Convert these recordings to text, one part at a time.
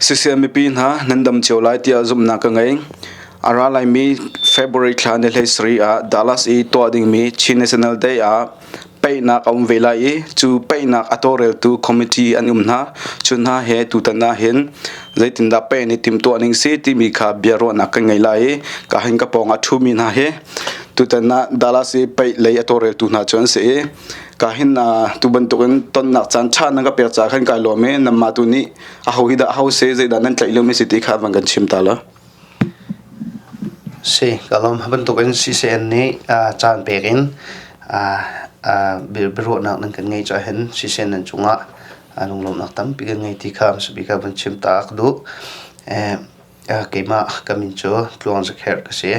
Siseh mipi hna nan dam cio lai tiah zumhnak ka ngei. A ra laimi February thla ni 17 ah Dallas i tuah dingmi Chin National Day ah paihnak a um ve lai i cu paihnak a tawlreltu committee an um hna. Cu hna he tutan ah hin zeitindah paih an i timhtuah ning si timi kha biaruahnak kan ngei lai i ka hin ka pawng ah ṭhumi hna hi tutan ah Dallas i paih lei a tawlreltu hna cu an si i ka hin tu bantukin tonnak caan ṭha nan ka pek caah khan kai lawm i nanmah tu nih aho hi dah aho si zeidah nan tlaih liomi si ti kha van kan chim ta la. Si, ka lawm. Bantukin CCN nih caan pek in biaruahnak nan kan ngeih caah hin CCN nan cungah lunglawmhnak tampi kan ngei ti kha hmasabik ah van chim ta ka duh. Keimah ka min cu Tluang Zakher ka si.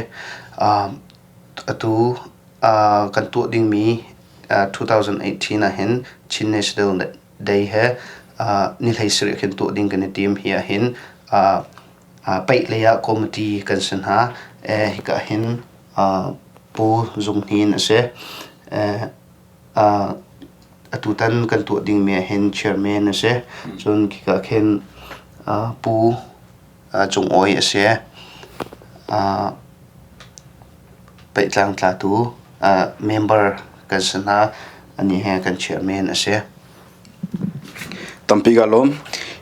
Atu kan tuah dingmi 2018 ah hin Chin National Day he ni 17 khin tuah ding kan i tim. Hi ah hin paih lei ah committee kan si hna. Hika hin Pu Zung Hnin a si. Atutan kan tuah dingmi ah hin chairman a si. Cun khika khin Pu Cung Awi a si. Peihtlang tlatu member kan si hna. Anih he kan chairman a si. Tampi ka lawm.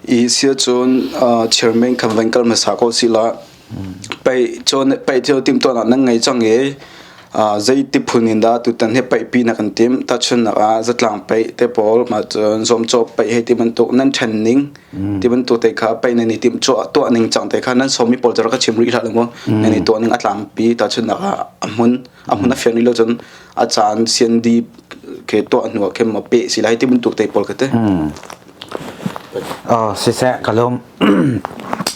I sia cun chairman kan van kal hmasa ko si la. Pei cun pei thil timhtuahnak nan ngei cang i zeiti phun in dah tutan hi paih pi na kan timh tahchunhnak ah zatlang paih te pawl mah cun zuamcawh paih hei ti bantuk nan ṭhen ning ti bantuk te kha paih nan i timh tuah ning cang te kha nan sawmmi pawl cu rak ka chim rih hlah mu nan i tuah ning a tlangpi tahchunhnak ah a hmun a hmun a fian rih lo cun a caan CND ke tuah hnu ah khin ma peh si lai ti bantuk te pawl ka te. Siseh ka lawm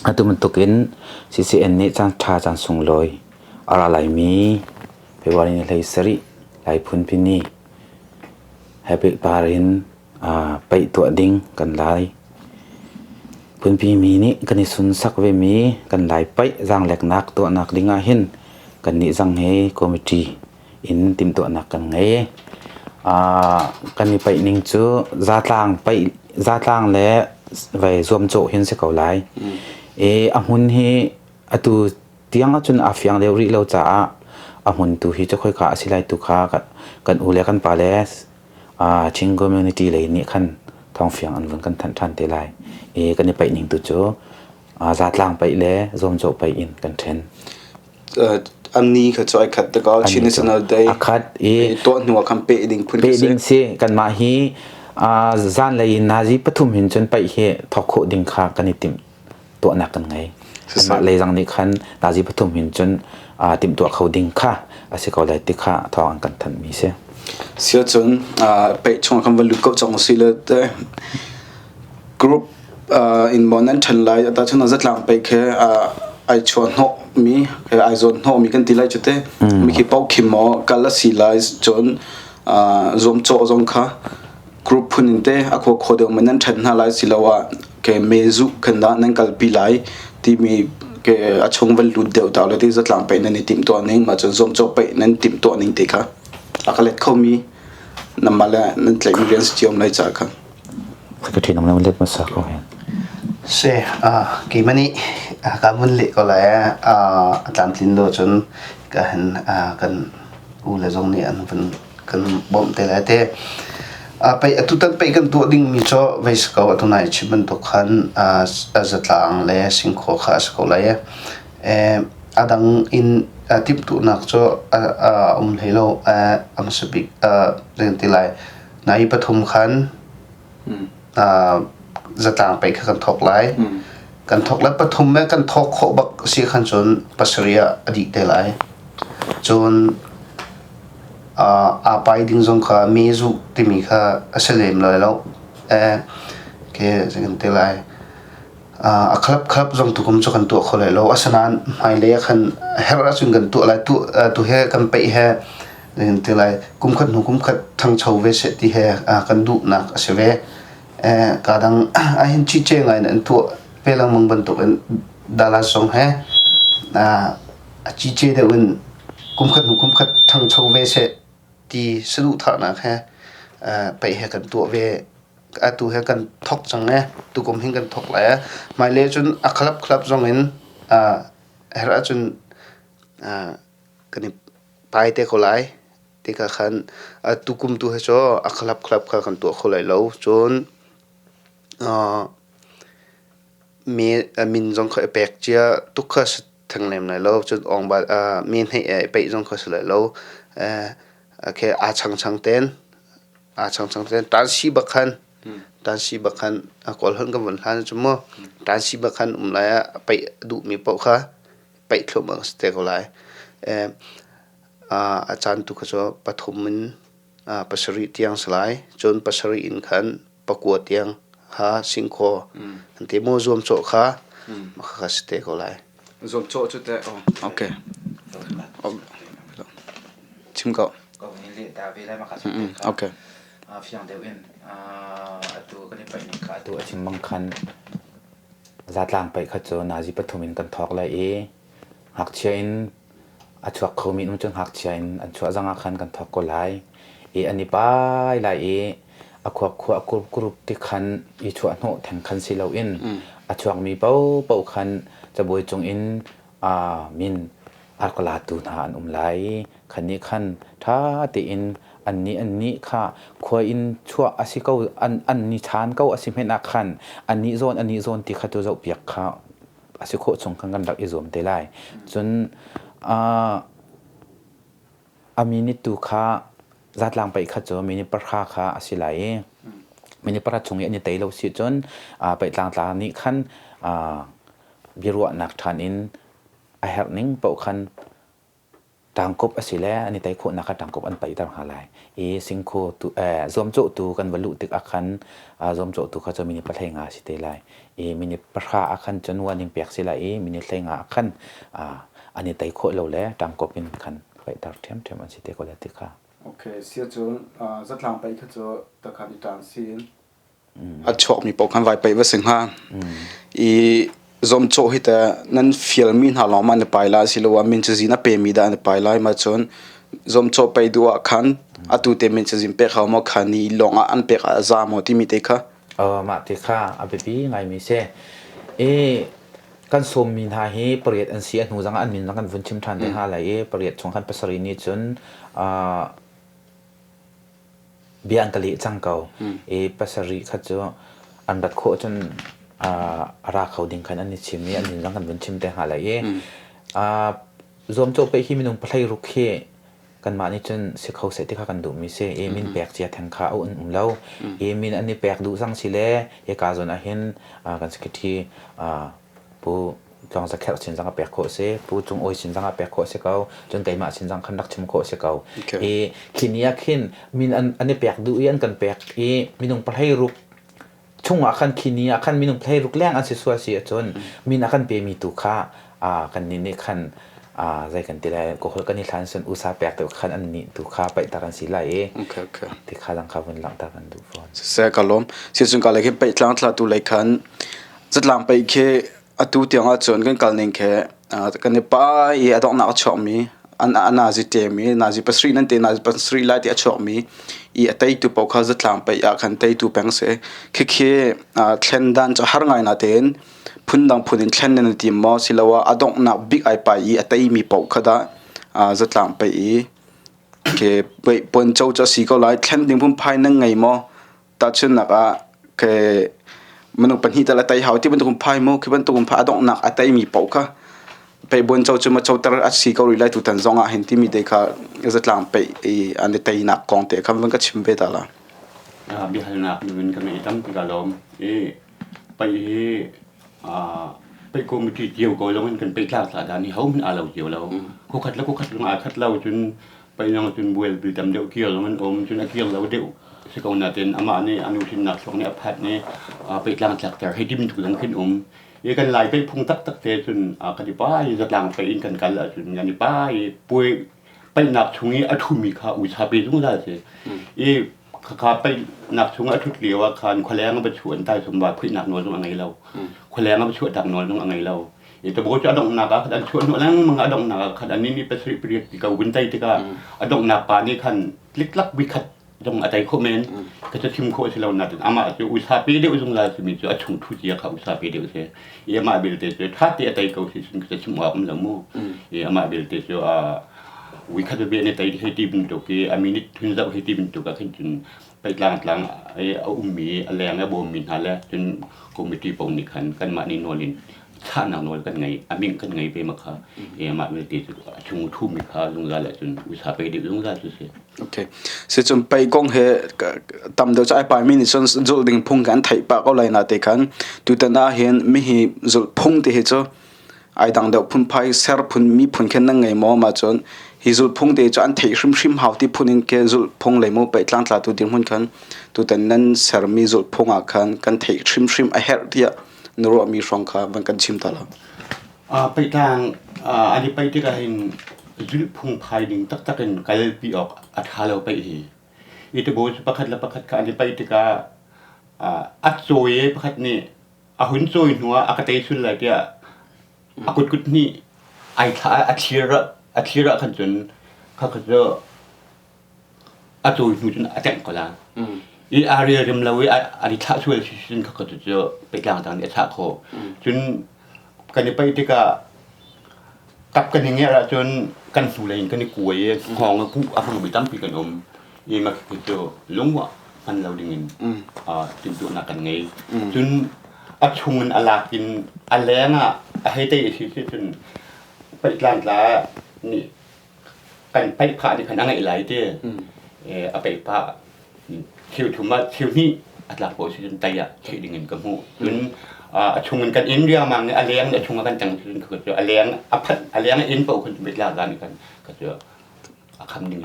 atu bantuk in CCN nih caan ṭha caan sunglawi a ra laimi February ni 17 Lai Phunpi Ni he pehpar in paih tuah ding kan lai. Phunpi mi nih kan i sunsak vemi kan Lai paih zaangleknak tuahnak ding ah hin kannih zang hi committee in timhtuahnak kan ngei. Kan i paih ning cu zatlang paih zatlang le vei zuamcawh hin si ko lai. I a hmun hi atu tiang ahcun aa fiang deuh rih lo caah a hmun tu hi cu khoika a si lai tu kha kan u le kan pa le Chin community lei nih khan thawngfiang an vun kan thanh ṭhan te lai. I kan i paih ning tu cu zatlang paih le zuamcawh paih in kan ṭhen. An ni kha cu ai khat te ko Chin National Day a khat i tuah hnu ah khan peh ding phun peh ding si kanmah hi zanlei nazi pathum hin cun paih hi thawk khawh ding kha kan i timh tuahnak kan ngei. Anmah lei zang nih khan nazi pathum hin cun timhtuah kho ding kha a si ko lai ti kha thawng an kan thanhmi si. Sia cun peih chung kan van lut ko cang si le te group in maw nan ṭhen lai ata cun zatlang peih khe ai chuah hnawh mi ai zawn hnawh mi kan ti lai cu te mi khi pau khim maw kal a si lai cun zuamcawh zong kha group phun in te a khua kho deuh men nan ṭhen hna lai siloah ke mezu khan dah nan kalpi lai timi ke a chung van lut deuh ta le ti zatlang peih nan i timh tuah ning mah cun zuamcawh peih nan timh tuah ning ti kha a ka let khomi namah le nan tlaihmi rian si cio lai ca kha. Ka ṭhin am let hmasa ko hen. Se keimah nih ka vun leh ko lai a tlamtlin lo cun ka hin kan u le zong nih an vun kan bawmh te lai te. Pei atutan pei kan tuah dingmi cu vei si ko atu nai chim bantuk khan zatlang le singkhaw kha a si ko lai e. A dang in timhtuahnak cu a um hlei lo. A hmasa bik ti lai nai pathum khan zatlang pei kha kan thawk lai. Kan thawk lai pathum me kan thawk khawh bak si khan cun pasarih ah a dih te lai. Cun aa pai ding zong kha mezu timi kha a si lem lai lo. Ke kan ti lai. A khalap khalap zong tukum cu kan tuah kho lai lo. Asinain hmailei ah khan herh ahcun kan tuah lai. Tu he kan peih he kan ti lai. Kum khat hnu kum khat ṭhangcho ve seh ti he kan duhnak a si ve. Ka dang ahhin cice ngai in an tuah ve lengmang bantukin Dallas zong he a cice deuh in kum khat hnu kum khat ṭhangcho ve seh ti saduhthahnak he peih he kan tuah ve. Atu he kan thok cang e. Tukum hin kan thok lai e. Hmailei cun a club club zong in herh ahcun kan i pai te ko lai. Tikah khan tukum tu hi cu a club club kha kan tuah kho lai lo. Cun min zong kha i pek cia tuk kha si theng lem lai lo. Cun mi hneih i peih zong kha si lai lo. Aa changchang tein aa changchang tein tansi bak khan tansi bak khan a kawl hon kan vun hlan cu mu tansi bak khan um lai ah peih a duhmi paoh kha peih thluahmah si te ko lai. A caan tu kha cu pathum in pasarih tiang si lai. Cun pasarih in khan pakua tiang kha singkhaw an ti maw zuamcawh kha khakha si te ko lai. Zuamcawh cu teh okay. Chim ko. Okay. Fiang deuh in atu kan i paih ning kha atu a chim bang khan zatlang paih kha cu nazi pathum in kan thawk lai i ngakchia in a chuak khomi nu cu ngakchia in an chuah zang ah khan kan thawk ko lai i an i pai lai i a khuak khua kurup ti khan i chuah hnawh theng khan si loin a chuakmi paohpaoh khan cabuai cung in min a rak latu hna an um lai i khan nih khan ṭha tein annih annih kha khua in chuah a si ko an an ni chan ko a si hmenh ah khan annih zawn annih zawn ti kha tu zohpiak kha a si khawh chung khan kan rak i zuam te lai. Cun a minute tu kha zatlang paih kha cu minute pahra kha a si lai i minute pahra chung i an i tei lo si cun paihtlang tla nih khan biaruahnak ṭhan in a herh ning paoh khan Ṭangkup a si le an i tei khawhnak kha ṭangkup an paihter hna lai. I singkhaw tu zuamcawhtu kan va luh tikah khan zuamcawhtu kha cu minute pahlei nga a si te lai. I minute pahra ah khan cun warning pek si lai i minute hlei nga ah khan an i tei khawh lo le ṭangkup in khan paihter ṭhiamṭhiam an si te ko lai ti kha. Okay, sia cun zatlang paih kha cu takhan i ṭan sin. A chuakmi paoh khan vai paih va si hnga. I zuamcawh hi teh nan fialmi hna lawng ma an i pai lai asiloah min cazin a pemi dah an i pai lai ma cun zuamcawh pei duh ah khan atu te min cazin pek hau maw kha ni lawng ah an pek ah a za maw timi te kha. Mah te kha a biapi ngaimi si. I kan sawmmi hna hi pariat an si a hnu zang ah an min zong kan vun chim ṭhan te hna lai i pariat chung khan pasarih nih cun bia an ka leh cang ko. I pasarih kha cu an rat khawh cun a ra kho ding khan an i chim i an min zong kan vun chim te hnga lai i zuamcawh paih hi minung pahlei ruk hi kanmah nih cun si kho seh ti kha kan duhmi si i min pek cia theng kha a um lo i min an i pek duh cang si le hika zawn ah hin kan secretary Pu Tluang Za Kherh sin zong ah pek khawh a si, Pu Cung Awi sin zong ah pek khawh a si ko, cun keimah sin zong khan rak chim khawh a si ko. I khi ni ah khin min an i pek duh i an kan pek i minung pahlei ruk chungah khan khi ni ah khan minung pahlei ruk leng an si sual si ahcun min a kan pemi tu kha kan nih nih khan zei kan ti lai ka holh kan i hlan sun usa pek deuh khan an nih tu kha paihter an si lai i ti kha dang kha vun langhter kan duh fawn. Siseh ka lawm. Sicun ka lei khi paih tlang thla tu lei khan Zatlang paih khi atu tiang ahcun kan kal ning khi kan i pai i a donghnak a chuakmi a nazi ṭem i nazi pasarih nan te nazi pasarih lai ti a chuakmi i a teitu paoh kha zatlang paih ah khan teitu peng si. Khikhi thlen dan cu har ngai natein phundang phun in thlen nan i tim maw siloah a donghnak bik ai pai i a teimi paoh kha dah zatlang paih i khi puanco cu a si ko lai thlen ding phunphai nan ngei maw? Tahchunhnak ah ke minung pahnih tal a tei hau ti bantuk phai mu khi bantuk phai a donghnak a teimi paoh kha pei buanco cu ma coter a si ko rih lai tutan zong ah hin timi te kha zatlang pei i an i teinak kong te kha van ka chim ve ta la. Biahalnak min ka ngei tampi ka lawm i pei hi pei committee cio ko zong in kan pei tlak tla dan hi ho hmanh aa lo cio lo khukhat le khukhat lung aa khat lo cun Pei nang cun bualpi tam deuh kir zong an um cun a kir lo deuh si ko natin amah nih a nu hrinnak thluak nih a phat nih pehtlang tlakter hei ti bantuk zong khin um i kan lai peih phung taktak te cun kan i pai zatlang pei in kan kal ahcun kan i pai puai paihnak chung i a ṭhumi kha uicha pe zungzal si i khakha paihnak chung a ṭhut lio ah khan khualeng a va chuah an taisawm va phuihnak nawl zong a ngei lo khualeng a va chuahtak nawl zong a ngei lo I tabo cu a donghnak ah khan an chuah hnawh lengmang a donghnak ah khan an nih pasarih pariat ti ko vun tei tikah a donghnak pa nih khan tliklak vikhat zong a tei khawh men. Ka cu chim khawh a si lo nain amah cu usa pe deuh zungzal simi cu a chung thu cia kha usa pe deuh si. I amah belte cu ṭha te a tei ko si cun ka chim awk um lo mu. I amah belte cu ui khat ve ne tei hei ti bantuk i a minute thun zoh hei ti bantuk ah khin cun peitlang tlang i a ummi a leng a bawmmi hna le cun committee paoh nih khan kanmah nih nawl in chahnak nawl kan ngei a ming kan ngei ve ma kha i amah vialte cu a chung thumi kha zungzal ahcun usa pe dih zungzal cu si. Okay. Si cun pei kong he tam deuh cu ai pai mi nih cun zulh ding phung kan theih pah ko lai na te khan tutan ah hin mi hi zulh phung ti hi cu ai dang deuh phunphai ser phun mi phun khen nan ngei maw ma cun hi zulh phung te cu an theih hrimhrim hau ti phun in ke zulh phung lei mu pei tlang tla tu dirhmun khan tutan nan sermi zulh phung ah khan kan theih hrimhrim a herh tiah na ruahmi hrawng kha van kan chim ta lo. Pehtlang an i paih tikah hin zulhphung phai ding taktak in kalpi awk a ṭha lo paih hi. I tibaw cu pakhat le pakhat kha an i paih tikah a cawi i pakhat nih a hun cawi hnuah a ka tei sul lai tiah a kut kut hnih ai thlah a thlir ah khan cun khakha cu a cawi hnu cun a tengh ko la. I aa relrem lo i an i thlah sual si cun khakha cu pehtlang tang nih a thlah khawh. Cun kan i paih tikah tap kan i ngerh ahcun kan hnulei in kan i kuai i hngawng a kuh a hmangmi tampi kan um. I mah khi cu lungwah hman lo dingin timhtuahnak kan ngei. Cun a chung in a lak in a leng ah a hei tei a si si cun peihtlang tla nih kan paih phah nih khan a ngeih lai ti a paih phah cheu thum ah cheu hnih a tlak paoh si cun tai ah theih ding in ka hmuh. Cun a chung in kan inn riangmang nih a leng a chung ah kan teng cun ka cu a leng a phanh a leng a inn paoh khan peihtlang tla nih khan ka cu a kham ding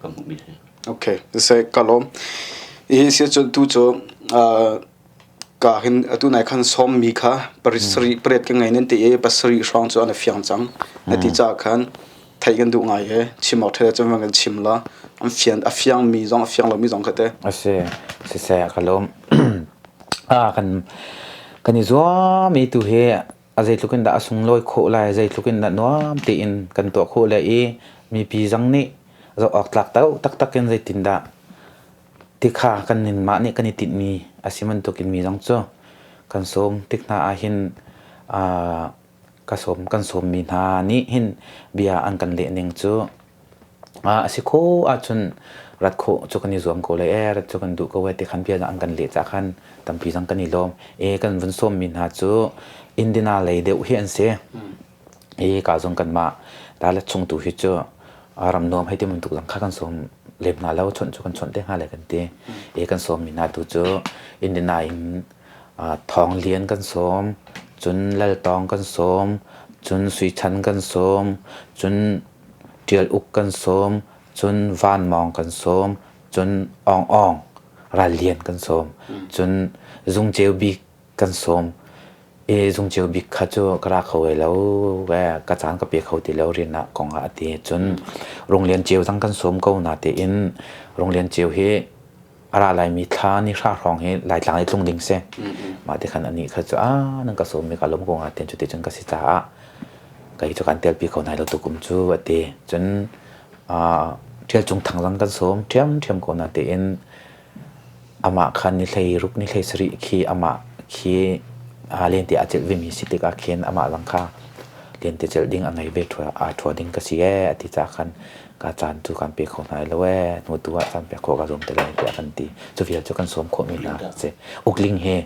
ka hmuh mi si. Okay, se ka lawm. Hi si cun tu cu ka hin atu nai khan sawm mi kha pasarih pariat ka ngei nan ti i pasarih hrawng cu an fiang cang. Na ti ca khan theih kan duh ngai he chim awk ṭha cun van kan chim la. An fian a fiang mi zong a fiang lo mi zong kha te. A si, siseh ka lawm. Kan kan i zuam i tu hi a zeitluk in dah a sunglawi khawh lai, zeitluk in dah nuam tein kan tuah khawh lai i mipi zong nih zoh awk tlak taktak in zeitindah ti kha kan mah nih kan i tinhmi a si bantukin mi zong cu kan sawm tik hna ah hin ka sawm kan sawmmi hna nih hin bia an kan leh ning cu A si khawh ahcun rat khawh cu kan i zuam ko lai ee, rat cu kan duh ko ee ti khan bia an kan leh cah khan tampi zong kan i lawm. E kan vun sawmmi hna cu Indiana lei deuh hi an si. E ka zong kanmah Dalat chung tu hi cu ram nuam hei ti bantuk zong kha kan sawm lem hna lo, chawnh cu kan chawnh te hnga le kan ti. E kan sawmmi hna tu cu Indiana in Thawng Lian kan sawm, cun Lal Tawng kan sawm, cun Sui Chan kan sawm, cun Ṭial Uk kan sawm, cun Vanmawng kan sawm, cun Awng Awng Ral Lian kan sawm, cun Zung Ceu Bik kan sawm. E Zung Ceu Bik kha cu ka ra kho lo e ka caan ka pe kho ti lo rian ah kong ah a ti. Cun Rung Lian Ceu zong kan sawm ko na tein Rung Lian Ceu hi a ra laimi thla ni hra hrawng hi Laitlang i tlung ding si. Mah ti khan anih kha cu a nan ka sawm mi ka lawm ko nga ten cu ti cun ka si caah kei cu kan telpi ko nai lo tukum cu a ti. Cun ṭhial cung thang zong kan sawm ṭhiamṭhiam ko na tiin amah kha ni hlei ruk ni hlei sarih khi amah khi lente a celh vemi si tikah khin amah zong kha lente celh ding a ngei ve aa ṭhua ding ka si ee a ti caah khan ka caan cu kan pe kho hna lo ee hnu tu ah caan pek khawh ka zuam te lai tiah kan ti. Cu vial cu kan sawm khawhmi hna a si. Ukling he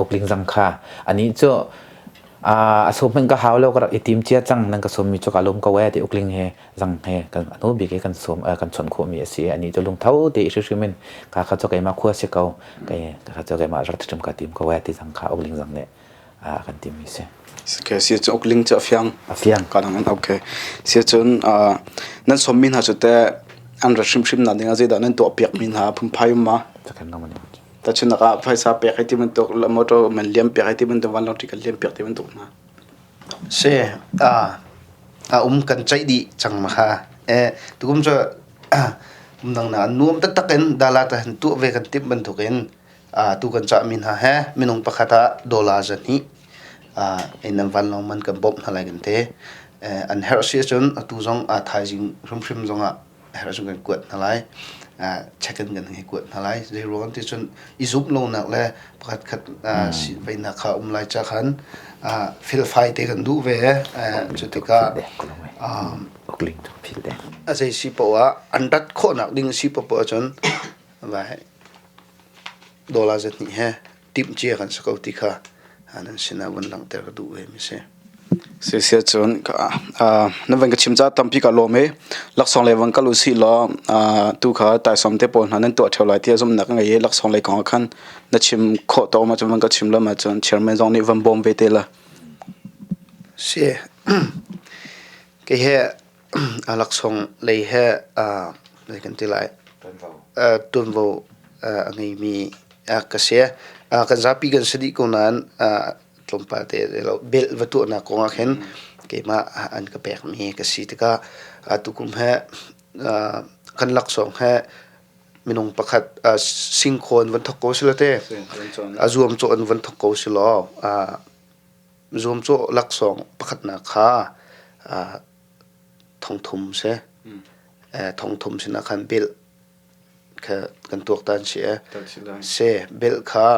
ukling zong kha anih cu a sawm hmanh ka hau lo ka rak i tim cia cang nan ka sawmmi cu ka lawm ko ee ti ukling he zang he kan anu bik he kan sawm kan chawnh khawhmi a si ani cu lungtho te hrimhrim in ka kha cu keimah khua si ko kei ka cu keimah rak hrim ka tim ko ee ti zang kha ukling zang nih kan timmi si. Okay, si cu ukling cu a fiang. A fiang. Ka dang okay. Si cun nan sawmmi hna cu te an ra hrimhrim na ding ah zeidah nan tuah piak mi hna phunphai um ma? Tahchunhnak ah phaisa pek hei ti bantuk, motor man liam pek hei ti bantuk, vanlawng ticket liam piak ti bantuk hna. Si, a um kan ceih dih cang ma kha. Eh, tukum cu umdang na nuam taktak in dala ta han tuah ve kan timh bantukin tu kan cahmi hna he minung pakhat ah dollar zahnih in an vanlawng man kan bawmh hna lai kan ti. An herh si ahcun atu zong thaizing hrimhrim zongah Herh ahcun kan kuat hna lai. Check in kan hei kuat hna lai. Zei ruang ti cun i zumh lonak le pakhat khat veinak kha um lai ca khan felfai te kan duh ve. Cu tikah a zei si poah ah an rat khawhnak ding si poah ahcun vai dollar zat hnih he timhcia kan si ko ti kha nan sinah vun langhter ka duh ve mi si. Sisia cun na van ka chim ca tampi ka lawm i laksawng lei van kal u sih law tu kha taisawm te pawl hna nan tuah ṭheo lai tiah zumhnak ka ngei i laksawng lei kong ah khan na chim khawh tawk ma cun van ka chim lo ma cun chairman zong nih van bawm ve te la. Si kei he a laksawng lei he zei kan ti lai tuanvo a ngeimi ka si. Kan zapi kan si dih ko nain tlawmpal te lo belh va tuahnak kong ah khin keimah an ka pekmi ka si tikah tukum he kan laksawng he minung pakhat singkhawn van thok ko si lo te a zuamcawh in van thok ko si law zuamcawh laksawng pakhatnak kha thongthum si thongthum sinah khan belh kha kan tuaktan si si belh kha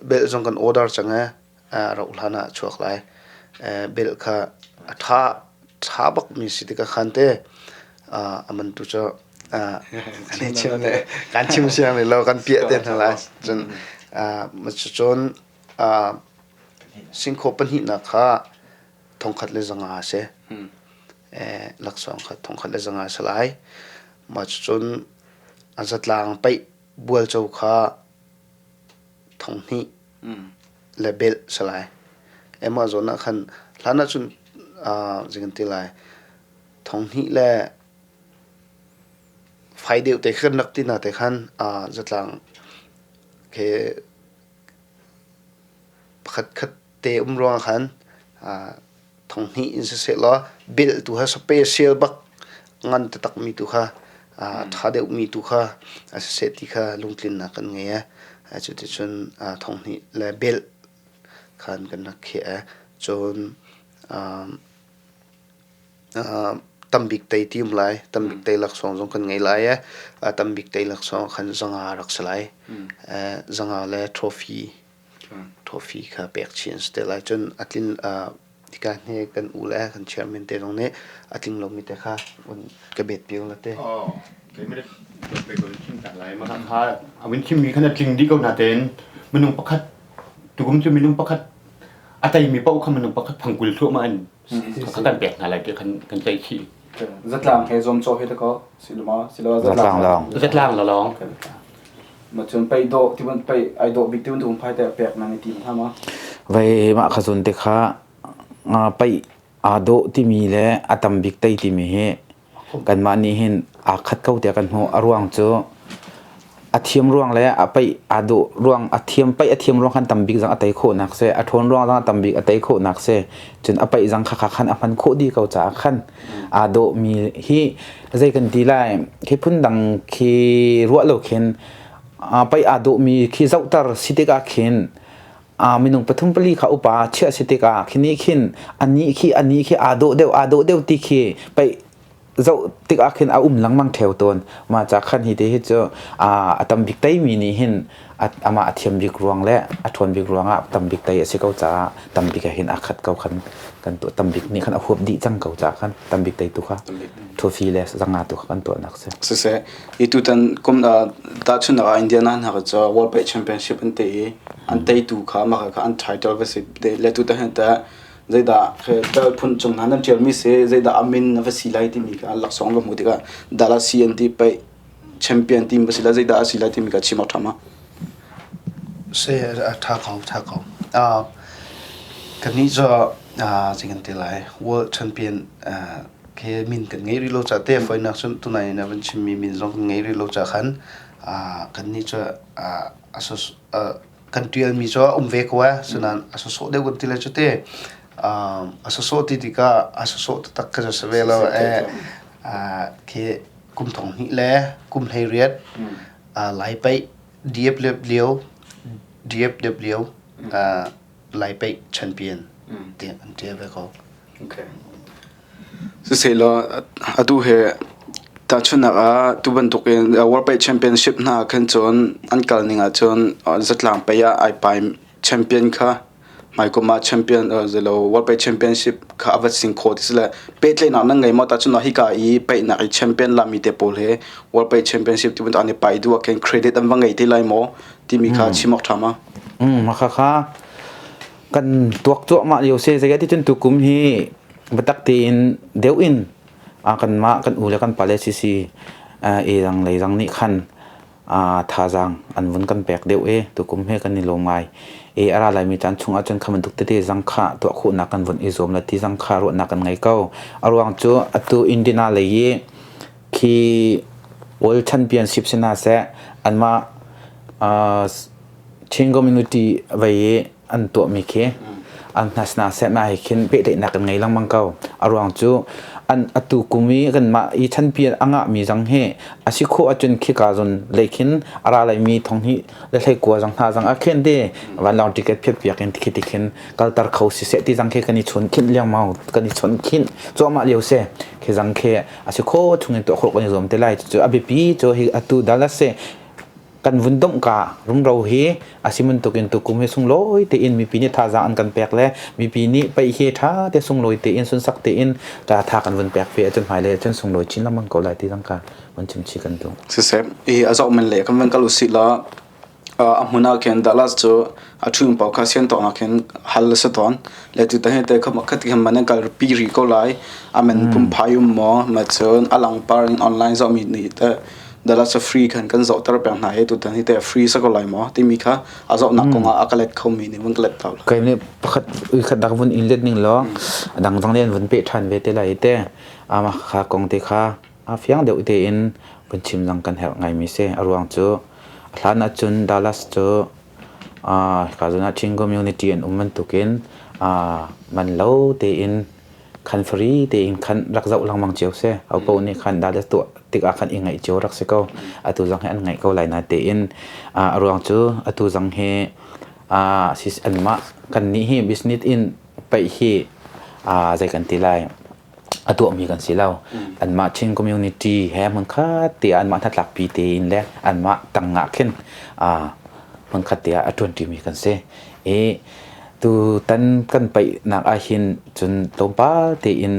belh zong kan order cang i rauh hlan ah a chuak lai. Belh kha a ṭha ṭha bakmi si tikah khan te a man tu cu kan chim siang rih lo kan piah te hna lai. Cun cun singkhaw pahnihnak kha thongkhat le zanga a si. Laksawng kha thongkhat le zanga a si lai. Mah cucun a zatlang paih bualco kha thonghnih le belh si lai. Mah zawn ah khan hlan ahcun zei kan ti lai thonghnih le fai deuh te khan rak ti na te khan zatlang khi pakhat khat te um ruang khan thonghnih in siseh law belh tu kha special bak ngan taktakmi tu kha ṭha deuhmi tu kha a siseh ti kha lungtlinnak kan ngei i cuticun thonghnih le belh khan kan rak khiah i cun tambik tei ti um lai tambik tei laksawng zong kan ngei lai i tambik tei laksawng khan zanga rak si lai zanga le trophy Trophy kha pek chih an si te lai. Cun a tlin hika hne kan u le kan chairman te zong nih a tling lomi te kha ka bet piak la te. A vun chimmi khan a tling dih ko natein minung pakhat tukum cu minung pakhat a teimi paoh kha minung pakhat phangkul thluahmah in kan pek hna lai ti kan kan ceih chih. Zatlang he zuamcawh he dakaw silama silo zatlang lawng. Zatlang lawng. Ma cun pei dawh ti ban pei ai dawh bik ti ban phai te pek nan i tim hna ma. Vai mah kha zun te kha pei aa dawh timi le a tam bik tei timi hi kanmah nih hin aa khat ko tiah kan hmuh. A ruang cu a thiam ruang le a paih aa dawh ruang a thiam paih a thiam ruang khan tam bik zong a tei khawhnak si a ṭhawn ruang zong a tam bik a tei khawhnak si cun a paih zong kha khan a hman khawh dih ko caah khan aa dawhmi hi zei kan ti lai khi phundang khi ruah lo khin paih aa dawhmi khi zohter si tikah khin minung pathum pali kha upa chiah si tikah khi nih khin anih khi anih khi aa dawh deuh aa dawh deuh ti khi paih zoh tikah khin a um lengmang theo tawn. Mah ca khan hi te hi cu a tam bik teimi nih hin amah a thiam bik ruang le a ṭhawn bik ruangah tam bik tei a si ko caah tam bik ah hin a khat ko khan kan tuah tam bik nih khan a huap dih cang ko caah khan tam bik tei tu kha trophy le zanga tu kha kan tuahnak si. Siseh, i tutan kum tahchunhnak ah Indiana hna kha cu World Pet Championship an tei i an teitu kha mah kha an title va si le tutan hin teh zeidah bel phun cung hna nan ṭialmi si zeidah a min va si lai timi kha laksawng va hmuh tikah Dallas CNT paih champion team va si lai zeidah a si lai timi kha chim awk ṭha ma? Si a ṭha ko ṭha ko. Kannih cu zei kan ti lai World Champion khi min kan ngei rih lo ca te foinak cun tunai na van chimmi min zong kan ngei rih lo ca khan kannih cu kan ṭialmi cu a um ve ko ee sinain a sawsawh deuh kan ti lai cu te a sawsawh ti tikah a sawsawh taktak kha si ve lo ee khi kum thong hnih le kum 18 Lai paih DFW DFW Lai paih champion tiah an ṭial ve ko. Okay. Siselaw atu he tahchunhnak ah tu bantukin World Pei Championship hna khan cun an kal ning ahcun zatlang pei ah ai pai champion kha hmaikum ah champion zelo World Pei Championship kha a va sing kho ti si le pehtlaihnak nan ngei maw tahchun ah hika i peihnak i champion lami te pawl he World Pei Championship ti bantuk an i pai duh ah khin credit an va ngei te lai maw timi kha chim awk ṭha ma? Maka kha kan tuak cuahmah lio si zei ti cun tukum hi biatak tein deuh in kanmah kan u le kan pale sisi i rang lei rang nih khan thazaang an vun kan pek deuh i tukum he kan i lawm ngai i a ra laimi caan chung ahcun kha bantuk tete zang kha tuah khawhnak kan vun i zuam le ti zang kha ruahnak kan ngei ko. A ruang cu atu Indiana lei i khi World Championship si hna seh anmah Chin community vei i an tuahmi khi an hna seh na he khin pehtlaihnak kan ngei lengmang ko. A ruang cu an atu kum i kanmah i chanpian a ngahmi zong hi a si khawh ahcun khika zawn lei khin a ra laimi thong hi le hlei kua zong hna zong a khin ti vanlawng ticket phiat piak in khi ti khin kalter kho si seh ti zang khi kan i chun khinh lengmang kan i chon khinh cuahmah lio se khi zang khi a si kho chung in tuah khawh kan i zuam te lai cu a biapi cu hi atu Dallas se kan vun domh ka rumro hi a si bantukin tukum hi sunglawi tein mipi nih thazaang an kan pek le mipi nih paih hi ṭha te sunglawi tein sunsak tein ta tha kan vun pek ve ahcun hmailei ahcun sunglawi chin lengmang ko lai ti zong kha vun chim chih kan duh. Siseh, i a zoh men le kan van kal usih la a hmun ah khin Dallas cu a ṭhu paoh kha sian tawng ah khin hal a si tawn. Le tu te te kha khat khan man an kal pi ri ko lai. A men pumphai um maw ma cun a langpar in online zohmi nih te Dallas free khan kan zohter peng hna i tutan hi te free sa ko lai maw timi kha a zohnak kong ah a ka let khomi nih vun ka let tau. Kai nih pakhat khat dak vun in let ning law dang dang len vun pe than ve te lai te ama kha kong te kha a fiang deuh te in vun chim lang kan herh ngai mi se a ruang cu hlan ahcun Dallas cu ka zona Chin community an um bantukin man lo tein khan free tein khan rak zoh lengmang cio si. Aho nih khan dah tuah tikah khan i ngaih cio rak si ko. Atu zong hi an ngaih ko lai na tein a ruang cu atu zong hi anmah kan nih hi business in paih hi zei kan ti lai a tuahmi kan si lo. Anmah Chin community he hmunkhat te ah anmah hnatlakpi tein le anmah tangah khin hmunkhat te ah a ṭuanṭimi kan si. I tutan kan paihnak ahhin cun tlawmpal tein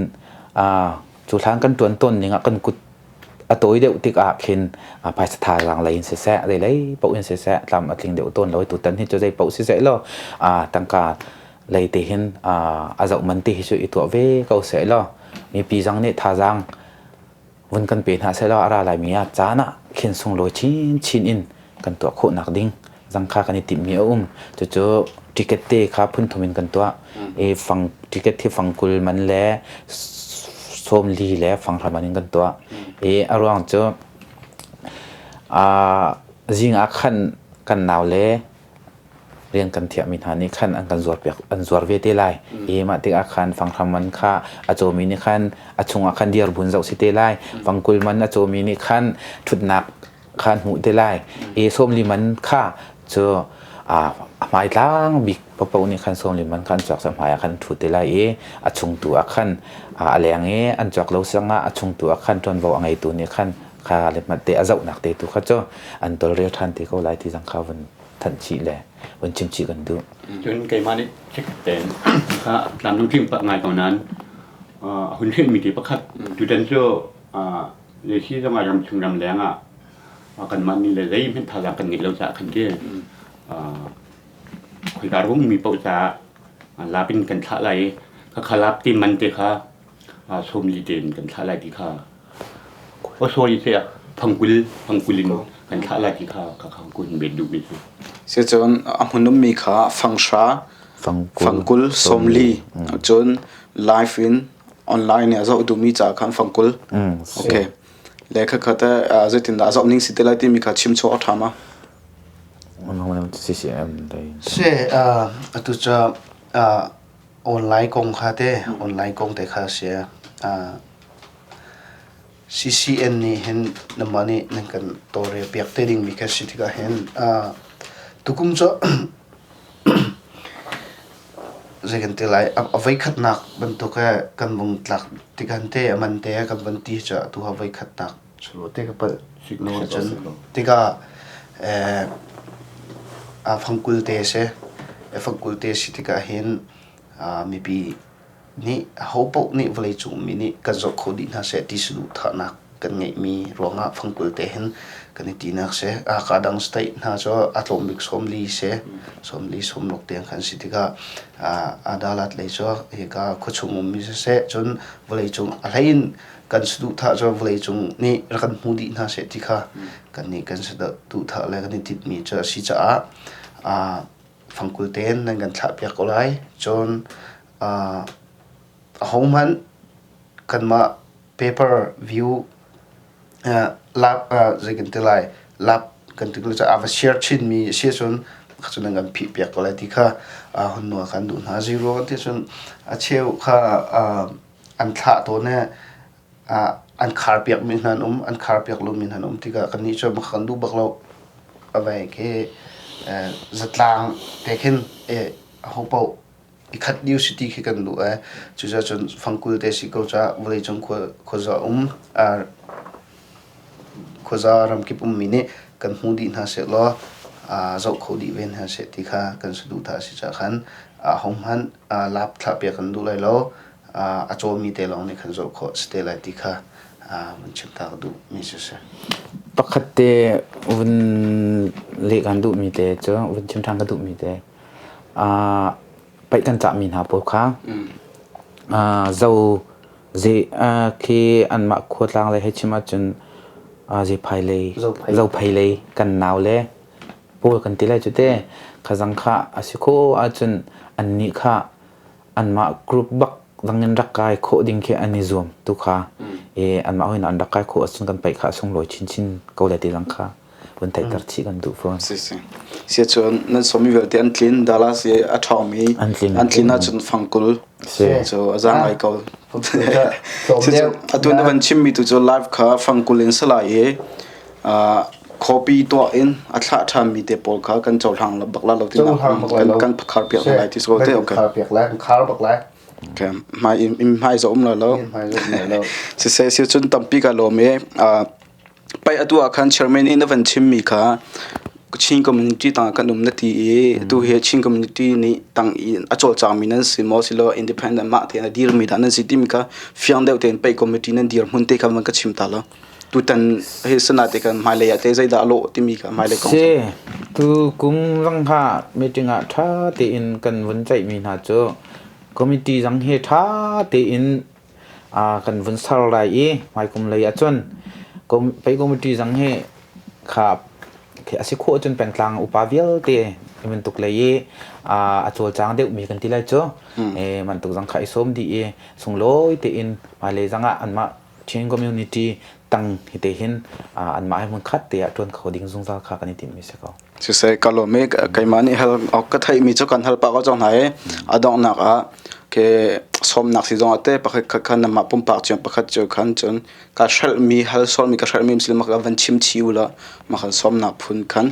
cu hlan kan ṭuan tawn ning ah kan kut a tawi deuh tikah khin phaisa thazaang lei in siseh zeilei paoh in siseh tlam a tling deuh tawn lo i tutan hi cu zei paoh siseh law tangka lei te hin a zoh man te hi cu i tuah ve ko seh law mipi zong nih thazaang vun kan pe hna sehlaw a ra laimi ah caan ah khin sunglawi chinchin in kan tuah khawhnak ding zang kha kan i timhmi a um. Cucu ticket te kha phun thum in kan tuah. I fang ticket hi fangkul man le 40 le fanghra man in kan tuah. I a ruang cu zing ah khan kan nau le rian kan thiahmi hna nih khan an kan zuarpiak an zuar ve te lai i mah tikah khan fanghram man kha a cawmi nih khan a chungah khan diarbun zoh si te lai fangkul man a cawmi nih khan ṭhutnak khan hmuh te lai i 40 man kha cu a hmaitlang bik paoh nih khan 40 man kha an cawk sa hmai ah khan ṭhu te lai i a chungtu ah khan a leng i an cawk lo sangah a chungtu ah khan ṭuanvo a ngeitu nih khan kha le hmat te a zohnak te tu kha cu an tolrel ṭhan te ko lai ti zong kha vun thanh chih le vun chim chih kan duh. Cun keimah nih check tein kha tlamlung tling pah ngai ko nain a hun hrelhmi te pakhat tutan cu lesi zong ah ramchung ramleng ah kanmah nih le zeihmanh thazaang kan ngeih lo caah khan ti khoika rungmi paoh caah lap in kan thlah lai i khakha lap ti man te kha 40 tein kan thlah lai ti kha oh sorry saya fangkul fangkul in kan thlah lai ti kha ka khangkul bet duh mi cu Si cun a hmun ummi kha fanghra fangkul 40 cun live in online in a zoh duhmi ca khan fangkul okay le kha kha te zeitindah a zoh ning si te lai timi kha chim chuak a ṭha ma Si atu cu Online kong kha te online kong te kha a si. CCN nih hin nanmah nih nan kan tawlrel piak te dingmi kha si tikah hin tukum cu Zei kan ti lai, a voikhatnak bantuk he kan vung tlak tikhan te a man te kan van ti cu atu ha voikhatnak cu te ka palh cun tikah fangkul te si. Fangkul te si tikah hin mipi nih ahopaoh nih vawleicung mi nih kan zoh kho dih hna seh ti saduhthahnak kan ngeihmi ruangah fangkul te hin kan i tinak si. Ka dang state hna cu a tlawm bik 40 si. 40 sawmruk tiang khan si tikah adalat lei cu hika khuachung ummi siseh cun vawleicung a hlei in kan saduhthah cu vawleicung nih rak kan hmu dih hna seh ti kha kan nih kan saduhthah le kan i tinhmi cu a si caah fangkul tein nan kan thlahpiak ko lai. Cun ahohmanh kanmah paper view lap zei kan ti lai lap kan ti a va share chinmi a si ahcun cun nan kan phihpiak ko lai ti kha hun nawl kan duh hna. Zei ruang ti cun a cheu kha an thlah tawn i an kharpiakmi hna an um, an kharpiak lomi hna an um tikah kannih cu kan duh bak lo. A vai khi zatlang te khin ahopaoh i khat dih usih ti khi kan duh ee. Cucaah cun fangkul te si ko caah vawleicung khuaza um khuaza ramkip ummi nih kan hmu dih hna sehlaw zoh kho dih ve hna seh ti kha kan saduhthah a si caah khan ahohmanh lap thlahpiak kan duh lai lo. A cawmi te lawng nih khan zoh khawh si te lai ti kha vun chim ta ka duhmi si si. Pakhat te vun leh kan duhmi te cu vun chim ṭhan ka duhmi te paih kan cahmi hna pawl kha zo ze khi anmah khuatlang lei hei chim ahcun zephai lei zophei lei kan nau le pawl kan ti lai cu te khazang kha a si khawh ahcun annih kha anmah group bak dangin rak kai khawh ding khi an i zuam tu kha i anmah hoin an rak kai khawh ahcun kan paih kha a sunglawi chinchin ko lai ti lang kha vun theihter chih kan duh fawn. Si si. Sia cun nan sawmi vialte an tlin Dallas i a ṭhawngmi an tlin ahcun fangkul so a zaang ngai ko. Atu na van chimmi tu cu live kha fangkul in salai i copy tuah in a thlah ṭhanmi te pawl kha kan cohlang bak la lo ti kan khar piak lai ti so te okay. Khar piak lai, khar bak lai. Okay. Hmai in hmai zo um la lo. Si se si cun tampi ka lawm i pai atu ah khan chairman in na van chimmi kha Chin community tang kan um na ti i tu hi Chin community nih tang i a cawlcangmi nan si maw silo independent mah te na dirmi dah nan si timi kha fiang deuh tein pai committee nan dir hmun te kha van ka chim ta lo. Tutan hi sana te kan hmailei ah te zeidah a lawh timi kha hmailei kong. Si, tu kum zong kha meeting ah ṭha tein kan vun ceihmi hna cu committee zong hi ṭha tein kan vun ser lai i hmaikum lei ahcun pei committee zong hi kha a si khawh cun pengtlang upa vialte bantuk lei i a cawlcang deuhmi kan ti lai cu bantuk zong kha i sawm dih i sunglawi tein hmailei zong ah anmah Chin community tang hi te hin anmah he hmun khat te ah ṭuan kho ding zungzal kha kan i tinhmi si ko. Siseh ka lawm i keimah nih hal ka theihmi cu kan hal pah ko cang hna i a donghnak ah ke sawmnak si zong ah te pakhat khat khan namah pumpak cio pakhat cio khan cun ka hrelhmi hal sawlmi ka hrelhmi sil ma ka van chim chi u la ma khan sawmnak phun khan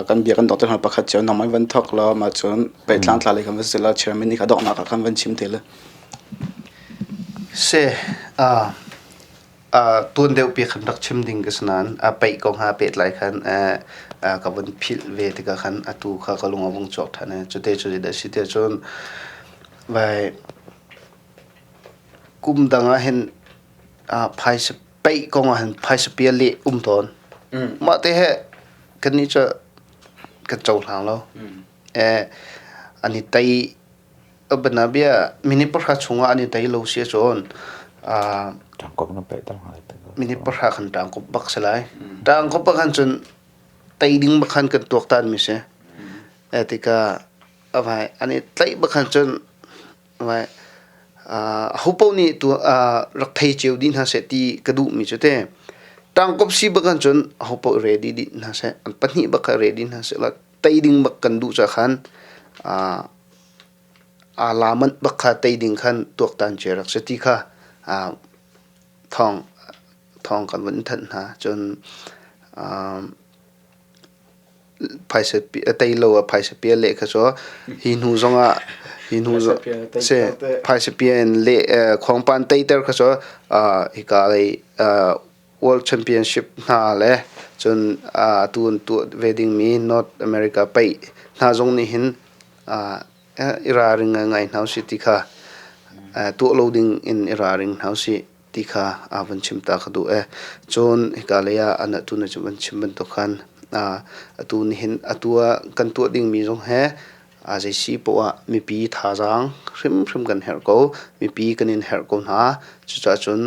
kan bia kan dok te hna pakhat cio nangmah van thok la ma cun pehtlang tla le khan van si la chairman nih kha donghnak ah khan van chim te le Si, tuan deuhpi khan rak chim ding ka si nain a paih ko hnga pehtlai khan ka vun philh ve tikah khan atu kha ka lung a vung chuak ṭhan i cute cu zeidah a si tiah cun vai kum dang ah hin phaisa paih kong ah hin phaisa pia leh um tawn. Mah te he kannih cu kan cohlang lo. An i tei Banabia minute pahra chungah an i tei lo si ahcun Ṭangkop na pehter hnga minute pahra khan ṭangkop bak si lai. Ṭangkop bak khan cun tei ding bak khan kan tuaktan mi si. Tikah avai an i tlaih bak khan cun avai aho paoh nih tu rak thei cio dih hna seh ti ka duh mi cu te. Ṭangkop si bak khan cun aho paoh ready dih hna seh. An pahnih bak kha ready hna seh la tei ding bak kan duh ca khan aa la manh bak kha tei ding khan tuaktan cia rak si ti kha thawng thawng kan vun thanh hna. Cun Phaisa tei lo ah phaisa pia leh kha cu hi hnu zongah hi hnu si phaisa pia in leh khuangpan teiter kha cu hika lei World Championship hna le cun atu an tuah ve dingmi North America paih hna zong nih hin i ralring ngai hna usih ti kha tuah lo ding in i ralring hna usih ti kha van chim ta ka duh ee. Cun hika lei ah an atu na van chim bantuk khan atu nihin atu ah kan tuah dingmi zong he zei si poah ah mipi thazaang hrimhrim kan herh ko. Mipi kan in herh ko hna. Cucaah cun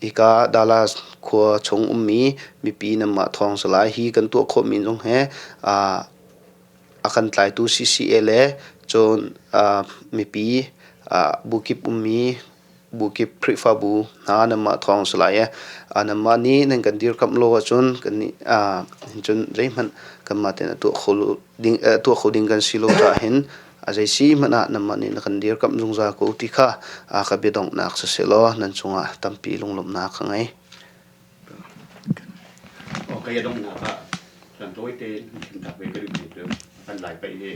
hika Dallas khua chung ummi mipi nanmah thawng si lai. Hi kan tuah khawhmi zong he a kan tlaitu CCA le cun mipi bukip ummi bukip Khrihfabu hna nanmah thawng si lai i nanmah nih nan kan dirkamh lo ahcun kannih cun zeihmanh kanmah tein a tuah kho ding kan si lo caah hin a zei si hmanh ah nanmah nih na kan dirkamh zungzal ko ti kha ka biadonghnak siseh law nan cungah tampi lunglawmhnak ka ngei. Kei a donghnak ah caan tawi tein chimtak ve ka duhmi cu kan Lai paih hi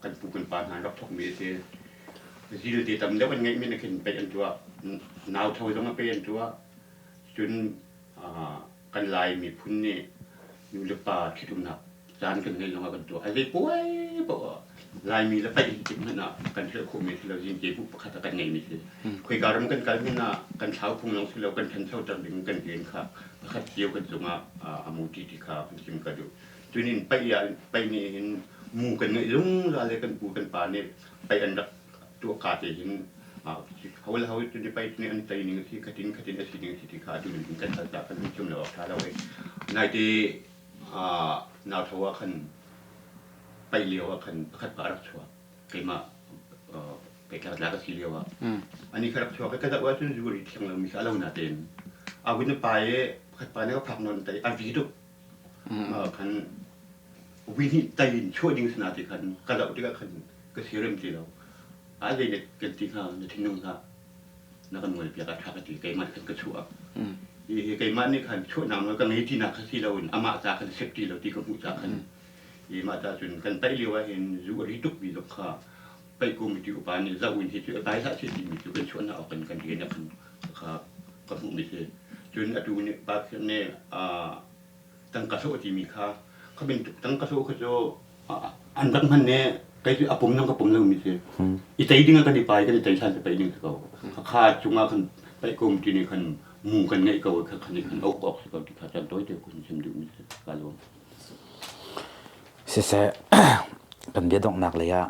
kan pu kan pa hna an rak thawkmi a si. Zil te tam deuh an ngeihmi na khin paih an tuah. Nau tho zong a pe an tuah. Cun kan Lai miphun nih nu le pa ṭhitumnak caan kan ngeih zongah kan tuah. A zei puai paoh ah Laimi le paih tik hmanh ah kan hrelh khawhmi si lo zingte bu pakhat ah kan ngeihmi si. Khoika ram kan kal hmanh ah kan thlau phung lawng si lo kan ṭhanchoter ding kan rian kha pakhat cio kan cungah a mu ti ti kha kan chim ka duh. Cunin paih ah paih nih hin mu kan ngeih zungzal le kan pu kan pa nih paih an rak tuah ka te hin ho le ho cu paih nih an tei ning a si khatin khatin a si ning a si ti kha atu in kan hal ta kan hun chim lo awk ṭha lo i naite nau tho ah khan paih lio ah khan pakhat pa a rak chuak keimah peitlak ka si lio ah ani kha rak chuak i ka zoh ahcun zu ri thiang lomi kha a lo natein a vun pa i pakhat pa nih ka phak nawn tai a vi tuk khan vi hnih tai in chuah ding sana ti khan ka zoh tikah khan ka sirem ti lo a zei na kan ti hnga na thinlung hlah na kan ngol piak a ṭha ka ti keimah khan ka chuah hi keimah nih khan chuahnak nawl ka ngei tinak kha si loin amah ca khan sep ti lo ti ka hmuh ca khan i mah ca cun kan paih lio ah hin zu a ri tuk mi zong kha paih committee upa nih zoh in hi cu bai hlah seh timi cu kan chuahnak awk in kan rian ah khan kha ka hmuh mi si cun atu nih pa nih tangka sawh timi kha kha bantuk tangka sawh kha cu an rak hman ne kei cu a pum nang ka pum lomi si i tei ding ah kan i pai kan i tei hlan pai ding si ko kha cungah khan paih kom ti nih khan mu kan ngeih ko kha khan khan ok ok si ko ti kha chan toi te kun sim duh mi si ka lawm. Siseh kan bia donghnak lei ah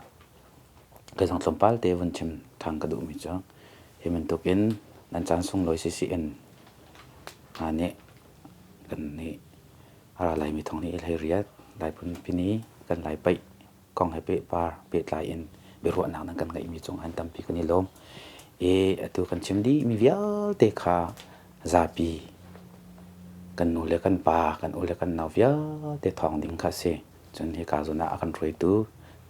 kei zong tlawmpal te vun chim ṭhan ka duhmi cu hi bantukin nan caan sunglawi CCN hna nih kan nih a ra laimi thawng nih hlei riat Lai phunpi kan Lai paih kong he pehpar pehtlai in biaruahnak nan kan ngeihmi cung an tampi kan i lawm. I atu kan chim dih mi vialte kha zapi kan nu le kan pa kan u le kan nau vialte thawng ding kha a si. Cun hika zawn ah a kan hruaitu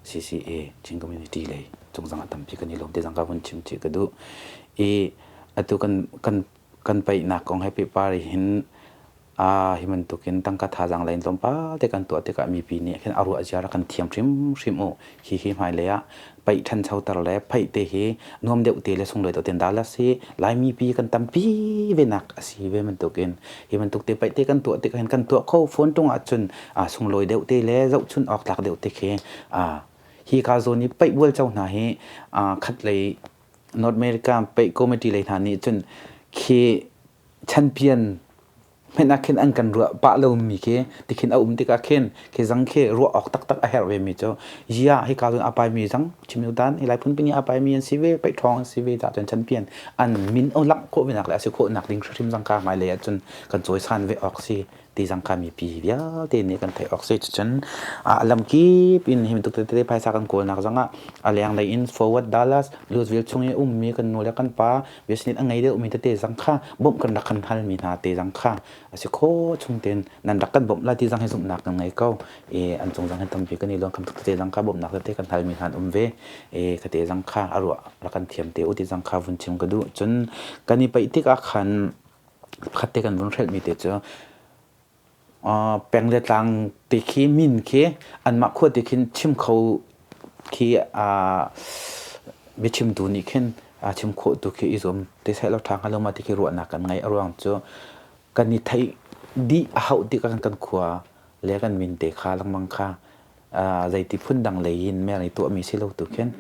CCA Chin Community lei cung zong ah tampi kan i lawm ti zong ka vun chim chih ka duh. I atu kan kan kan paihnak kong he pehpar hin hi bantukin tangka thazaang lei in tlawmpal te kan tuah tikah mipi nih khin a ruah ziar kan thiam hrimhrim u. Hihi hmailei ah paih ṭhanchoter le phaih te hi nuam deuh te le sunglawi deuh ten Dallas hi Laimi pi kan tampi ve nak a si ve bantukin hi bantuk te paih te kan tuah tikah hin kan tuah kho phone tung ahcun sunglawi deuh te le zohchun awk tlak deuh te khi hi ka zawn i paih bual cho hna hi khat lei North America paih committee lei hna nih cun khi champion hmenh ah khin an kan ruah pah lomi khi tikhin a um tikah khin khi zang khi ruah awk taktak a herh ve mi cu ya hika cun a pai mi zang chim dan hi lai phunpi nih a pai mi an si ve paih ṭhawng an si ve ta cun champion an min o langh khawh ve nak le a si khawh nak ding hrim zang ka hmailei ah cun kan cawisan ve awk si ti zang ka mipi vialte nih kan theih awk si cucun a lamkip in hi bantuk tete phaisa kan kawlnak zangah a lenglei in forward Dallas Louisville chung i ummi kan nu le kan pa business a ngei deuhmi tete zang kha bawmh kan rak kan halmi hna te zang kha a si kho chung tein nan rak kan bawmh lai ti zang hi zumhnak kan ngei ko i an cung zang hi tampi kan i lawm kam tete zang kha bawmhnak tete kan halmi hna an um ve i khate zang kha a ruah rak kan thiam te u ti zang kha vun chim ka duh cun kan i paih tik ah khan khat te kan vun hrelhmi te cu. Peng le tlang te khi min khi anmah khua te khin chim kho khi biachimtu nih khin chim khawh tu khi i zuam te seh lo ṭha hnga lo ma ti khi ruahnak kan ngei. A ruang cu kan i theih dih a hauh tikah kan khua le kan min te kha lengmang kha zeiti phun dang lei in mer i tuahmi si lo tu khin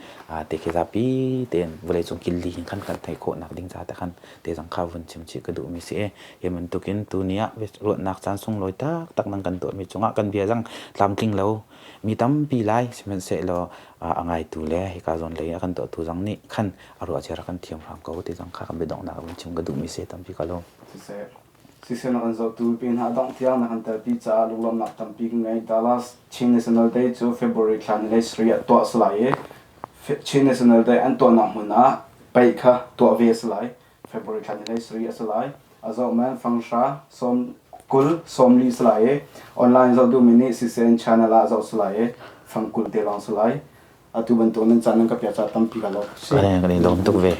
te khi zapi tein vawleicung killi hin khan kan theih khawhnak ding ca te khan te zong kha vun chim chih ka duhmi si i hi bantukin tuni ah ruahnak caan sunglawi taktak nan kan tuahmi cungah kan bia zang tlamtling lo mi tampi lai sihmanhsehlaw a ngaitu le hika zawn lei a kan tuahtu zong nih khan a ruah cia kan thiam hram ko ti zong kha kan biadonghnak vun chim ka duhmi si tampi ka lawm. Siseh, siseh na kan zohtu pin hna dongh tiang na kan telpi caah lunglawmhnak tampi kan ngei. Dallas Chin National Day cu February thla ni lei sarih ah tuah a si lai i Chin National Day an tuahnak hmun ah paih kha tuah ve a si lai. February thla ni lei sarih a si lai. A zoh man fanghra sawm 20 40 si lai i online zoh duhmi nih CCN channel ah zoh si lai i fang 20 te lawng si lai. Atu bantuk nan caan nan ka pek caah tampi ka lawm. Kan i lawm tuk ve.